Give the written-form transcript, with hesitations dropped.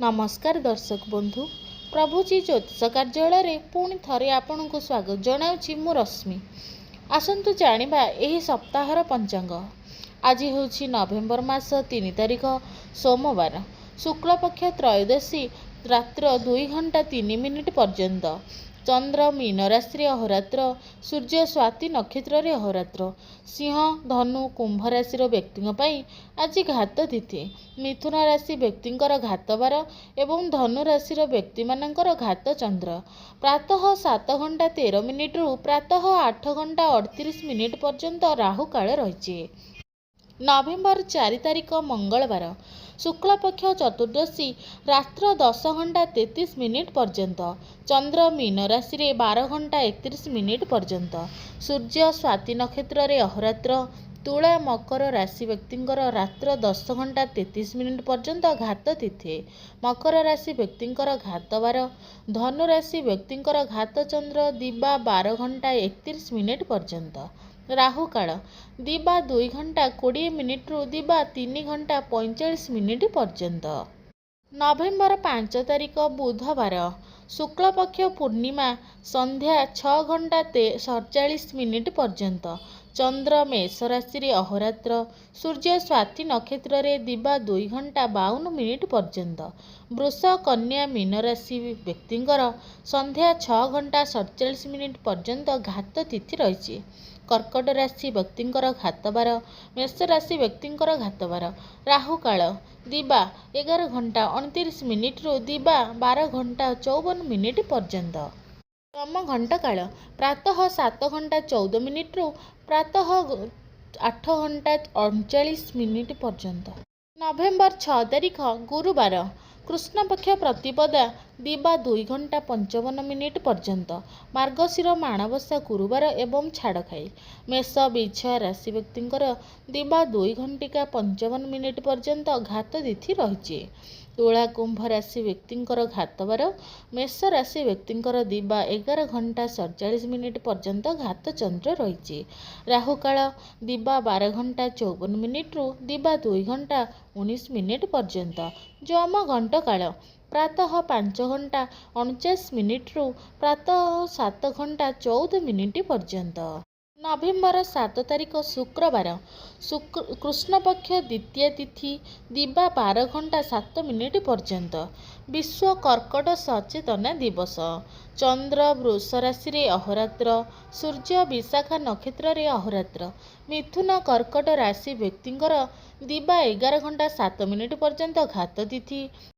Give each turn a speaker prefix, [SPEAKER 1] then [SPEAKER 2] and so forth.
[SPEAKER 1] ନମସ୍କାର ଦର୍ଶକ ବନ୍ଧୁ, ପ୍ରଭୁଜୀ ଜ୍ୟୋତିଷ କାର୍ଯ୍ୟାଳୟରେ ପୁଣି ଥରେ ଆପଣଙ୍କୁ ସ୍ୱାଗତ ଜଣାଉଛି ମୁଁ ରଶ୍ମି। ଆସନ୍ତୁ ଜାଣିବା ଏହି ସପ୍ତାହର ପଞ୍ଚାଙ୍ଗ। ଆଜି ହେଉଛି ନଭେମ୍ବର ମାସ 3 ତାରିଖ, ସୋମବାର। ଶୁକ୍ଳପକ୍ଷ ତ୍ରୟୋଦଶୀ ରାତ୍ର 2 ଘଣ୍ଟା 3 ମିନିଟ୍ ପର୍ଯ୍ୟନ୍ତ। ଚନ୍ଦ୍ର ମୀନ ରାଶିରେ ଅହୋରାତ୍ର, ସୂର୍ଯ୍ୟ ସ୍ୱାତି ନକ୍ଷତ୍ରରେ ଅହୋରାତ୍ର। ସିଂହ, ଧନୁ, କୁମ୍ଭ ରାଶିର ବ୍ୟକ୍ତିଙ୍କ ପାଇଁ ଆଜି ଘାତ ତିଥି। ମିଥୁନ ରାଶି ବ୍ୟକ୍ତିଙ୍କର ଘାତବାର ଏବଂ ଧନୁ ରାଶିର ବ୍ୟକ୍ତିମାନଙ୍କର ଘାତ ଚନ୍ଦ୍ର। ପ୍ରାତଃ 7 ଘଣ୍ଟା 13 ମିନିଟ୍ରୁ ପ୍ରାତଃ 8 ଘଣ୍ଟା 38 ମିନିଟ୍ ପର୍ଯ୍ୟନ୍ତ ରାହୁକାଳ ରହିଛି। ନଭେମ୍ବର 4 ତାରିଖ, ମଙ୍ଗଳବାର। ଶୁକ୍ଳପକ୍ଷ ଚତୁର୍ଦ୍ଦଶୀ ରାତ୍ର 10 ଘଣ୍ଟା 33 ମିନିଟ୍ ପର୍ଯ୍ୟନ୍ତ। ଚନ୍ଦ୍ର ମୀନ ରାଶିରେ 12 ଘଣ୍ଟା 31 ମିନିଟ୍ ପର୍ଯ୍ୟନ୍ତ। ସୂର୍ଯ୍ୟ ସ୍ୱାତି ନକ୍ଷତ୍ରରେ ଅହୋରାତ୍ର। ତୁଳା, ମକର ରାଶି ବ୍ୟକ୍ତିଙ୍କର ରାତ୍ର 10 ଘଣ୍ଟା 33 ମିନିଟ୍ ପର୍ଯ୍ୟନ୍ତ ଘାତ ତିଥି। ମକର ରାଶି ବ୍ୟକ୍ତିଙ୍କର ଘାତବାର, ଧନୁ ରାଶି ବ୍ୟକ୍ତିଙ୍କର ଘାତଚନ୍ଦ୍ର ଦିବା 12 ଘଣ୍ଟା 31 ମିନିଟ୍ ପର୍ଯ୍ୟନ୍ତ। ରାହୁକାଳ ଦିବା 2 ଘଣ୍ଟା 20 ମିନିଟ୍ରୁ ଦିବା 3 ଘଣ୍ଟା 45 ମିନିଟ୍ ପର୍ଯ୍ୟନ୍ତ। ନଭେମ୍ବର 5 ତାରିଖ, ବୁଧବାର। ଶୁକ୍ଳପକ୍ଷ ପୂର୍ଣ୍ଣିମା ସନ୍ଧ୍ୟା 6 ଘଣ୍ଟା 47 ମିନିଟ୍ ପର୍ଯ୍ୟନ୍ତ। ଚନ୍ଦ୍ର ମେଷ ରାଶିରେ ଅହୋରାତ୍ର। ସୂର୍ଯ୍ୟ ସ୍ୱାତି ନକ୍ଷତ୍ରରେ ଦିବା 2 ଘଣ୍ଟା 52 ମିନିଟ୍ ପର୍ଯ୍ୟନ୍ତ। ବୃଷ, କନ୍ୟା, ମୀନ ରାଶି ବ୍ୟକ୍ତିଙ୍କର ସନ୍ଧ୍ୟା 6 ଘଣ୍ଟା 47 ମିନିଟ୍ ପର୍ଯ୍ୟନ୍ତ ଘାତ ତିଥି ରହିଛି। କର୍କଟ ରାଶି ବ୍ୟକ୍ତିଙ୍କର ଘାତବାର, ମେଷ ରାଶି ବ୍ୟକ୍ତିଙ୍କର ଘାତବାର। ରାହୁକାଳ ଦିବା 11 ଘଣ୍ଟା 29 ମିନିଟ୍ରୁ ଦିବା 12 ଘଣ୍ଟା 54 ମିନିଟ୍ ପର୍ଯ୍ୟନ୍ତ। ଯମଘଣ୍ଟକାଳ ପ୍ରାତଃ 7 ଘଣ୍ଟା 14 ମିନିଟ୍ରୁ ପ୍ରାତଃ 8 ଘଣ୍ଟା 39 ମିନିଟ୍ ପର୍ଯ୍ୟନ୍ତ। ନଭେମ୍ବର 6 ତାରିଖ, ଗୁରୁବାର। କୃଷ୍ଣପକ୍ଷ ପ୍ରତିପଦା ଦିବା 2 ଘଣ୍ଟା 55 ମିନିଟ୍ ପର୍ଯ୍ୟନ୍ତ। ମାର୍ଗଶିର ମାଣବସା ଗୁରୁବାର ଏବଂ ଛାଡ଼ଖାଇ। ମେଷ, ବିଛା ରାଶି ବ୍ୟକ୍ତିଙ୍କର ଦିବା 2 ଘଣ୍ଟିକା 55 ମିନିଟ୍ ପର୍ଯ୍ୟନ୍ତ ଘାତ ତିଥି ରହିଛି। ତୁଳା, କୁମ୍ଭ ରାଶି ବ୍ୟକ୍ତିଙ୍କର ଘାତବାର, ମେଷ ରାଶି ବ୍ୟକ୍ତିଙ୍କର ଦିବା 11 ଘଣ୍ଟା 47 ମିନିଟ୍ ପର୍ଯ୍ୟନ୍ତ ଘାତ ଚନ୍ଦ୍ର ରହିଛି। ରାହୁକାଳ ଦିବା 12 ଘଣ୍ଟା 54 ମିନିଟ୍ରୁ ଦିବା 2 ଘଣ୍ଟା 19 ମିନିଟ୍ ପର୍ଯ୍ୟନ୍ତ। ଯମଘଣ୍ଟକାଳ ପ୍ରାତଃ 5 ଘଣ୍ଟା 49 ମିନିଟ୍ରୁ ପ୍ରାତଃ 7 ଘଣ୍ଟା 14 ମିନିଟ୍ ପର୍ଯ୍ୟନ୍ତ। ନଭେମ୍ବର 7 ତାରିଖ, ଶୁକ୍ରବାର। କୃଷ୍ଣପକ୍ଷ ଦ୍ୱିତୀୟା ତିଥି ଦିବା 12 ଘଣ୍ଟା 7 ମିନିଟ୍ ପର୍ଯ୍ୟନ୍ତ। ବିଶ୍ୱ କର୍କଟ ସଚେତନା ଦିବସ। ଚନ୍ଦ୍ର ବୃଷ ରାଶିରେ ଅହୋରାତ୍ର, ସୂର୍ଯ୍ୟ ବିଶାଖା ନକ୍ଷତ୍ରରେ ଅହୋରାତ୍ର। ମିଥୁନ, କର୍କଟ ରାଶି ବ୍ୟକ୍ତିଙ୍କର ଦିବା 11 ଘଣ୍ଟା 7 ମିନିଟ୍ ପର୍ଯ୍ୟନ୍ତ ଘାତ ତିଥି।